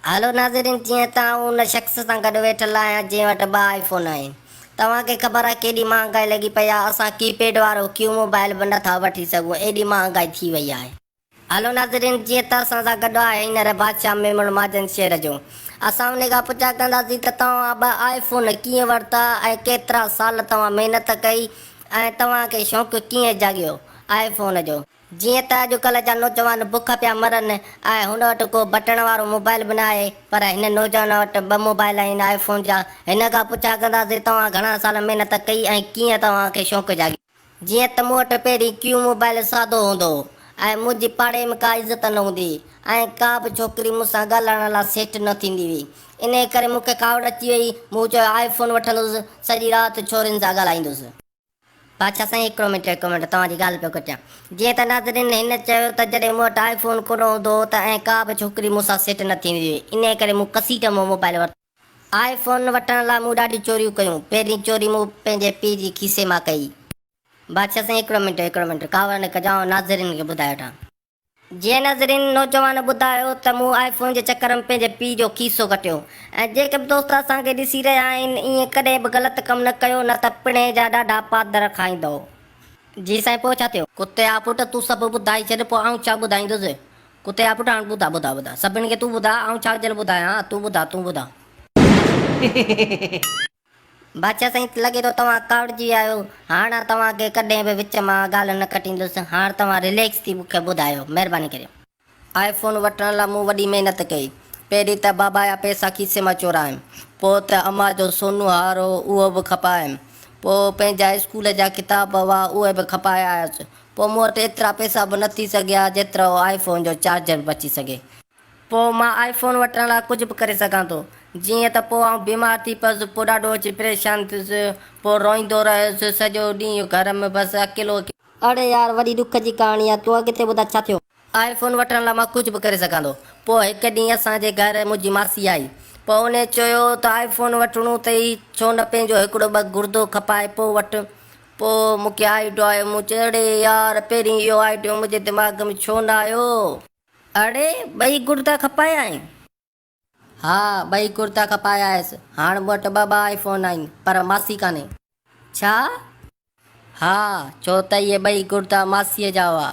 هلو ناظرين جيئن ته آئون ان شخص سان گڏ ويٺل آهيان جنهن وٽ ٻه آئي فون آهن. توهان کي خبر آهي ڪيڏي مهانگائي لڳي پئي آهي اسان ڪي پيڊ وارو ڪيو موبائل به نٿا وٺي سگهون ايڏي مهانگائي ٿي وئي آهي. هلو ناظرين جيئن ته اسان سان گڏ آهي هينئر بادشاهه ميمڻ ماجن شهر جو اسان انهي کان پڇا ڪنداسين ته توهان ٻه آئي فون ڪيئن ورتا ۽ ڪيترا سال توهان محنت ڪئي ۽ توهان کي شوق ڪيئن جاڳيو آئي فون جو. جيئن ته اڄڪلهه جا نوجوان بک پيا مرن ۽ هن وٽ ڪو بٽڻ وارو موبائل به ناهي پر هن نوجوان وٽ ٻه موبائل آهن آئي فون جا هن کان پڇا ڪنداسين توهان گهڻا سال محنت ڪئي ۽ ڪيئن توهان کي شوق جاڳيو. جيئن ته مون وٽ پهرين ڪيو موبائل سادو هوندو هو ۽ منهنجي پاڙي ۾ ڪا عزت نه هوندي هئي ۽ ڪا به ڇوڪري مون سان ڳالهائڻ لاء سيٽ نه ٿيندي هئي انهي ڪري مون کي ڪاوڙ اچي وئي مون چيو آئي فون وٺندس سڄي رات ڇورين سان ڳالهائيندس. بادشاهه سائين هڪڙو منٽ هڪڙو منٽ توهان جي ڳالهه پيو ڪٽيان. جيئن ته ناظرين هن چيو ته جڏهن مون وٽ آء فون ڪونه هوندو هو ته ۽ ڪا به ڇوڪري مون سان سيٽ نه ٿيندي هئي انهيء ڪري مون ڪسيٽ مان موبائل ورتو. آء فون وٺڻ لاء مون ڏاڍيون چوريون ڪيون. پهرين چوري مون پنهنجي پيء جي کيسي مان ڪئي. بادشاهه سائين هڪڙو منٽ هڪڙو منٽ ڪاوڙ نه ڪجو آئون ناظرين کي ٻڌائي وٺان. جيئن ناظرين نوجوان ٻڌايو ته مون آء فون جي چڪر ۾ پنهنجي پيء جو کيسو ڪٽيو ۽ جيڪي به دوست اسان کي ڏسي رهيا آهن ائين ڪڏهن به غلط ڪم نه ڪيو نه ته پڻهين جا ڏاڍا پادر کائيندؤ. جي سائين پوء ڇا ٿيو؟ ڪتي آ پٽ تون سڀ ٻڌائي ڇڏ پوء آئون ڇا ٻڌائيندس ڪتي آ پٽ هاڻ ٻڌا ٻڌا ٻڌا سڀني کي تون ٻڌا آئون ڇا جل ٻڌايان تون ٻڌا تون ٻڌا. بادشاهه سائين لڳي ٿو توهان ڪاوڙجي ويا آهيو، هاڻ توهان کي ڪڏهن به وچ مان ڳالهه نه ڪٽيندس، هاڻ توهان رليڪس ٿي مون کي ٻڌايو، مهرباني ڪري. آء فون وٺڻ لاء مون وڏي محنت ڪئي، پهرين ته بابا جا پئسا کيسي مان چورايم، پوء ته امان جو سونو هار هو اهو به کپايم، پوء پنهنجا اسڪول جا ڪتاب هئا اهي به کپائي آيس، پوء مون وٽ ايترا پئسا به نه ٿي سگهيا جيترو آء فون جو چارجر بچي سگهي. پوء مان آء فون وٺڻ لاء ڪجهه به ڪري سگهان ٿو. جيئن ته پوء آئون بيمار ٿي پيس، پوء ڏاڍو اچي پريشان ٿيس، پوء روئيندو رهيس، سڄو ڏينهن گهر ۾ بس اڪيلو اڪيلو. اڙي يار وڏي ڏک جي ڪهاڻي آ، تون اڳتي ٻڌاء ڇا ٿيو؟ آء فون وٺڻ لاء مان ڪجهه به ڪري سگهان ٿو. پوء هڪ ڏينهن اسان جي گهر منهنجي ماسي آئي. پوء انهي چيو ته آء فون وٺڻو اٿئي، ڇو نه پنهنجو هڪڙو ٻه گردو کپائي پوء وٺ. پوء مون کي آئيڊيو آيو، مون چيو اڙي يار پهرين اهو آئيڊيو منهنجي دماغ ۾ ڇو نه آيو. اڙي، ٻئي گڙدا کپايا آهن؟ ها، ٻئي گڙدا کپايا آهيس. هاڻ مون وٽ ٻه ٻه آء فون آهن، پر ماسي ڪانهي. ڇا؟ ها، ڇو ته اهي ٻئي گڙدا ماسيء جا هئا.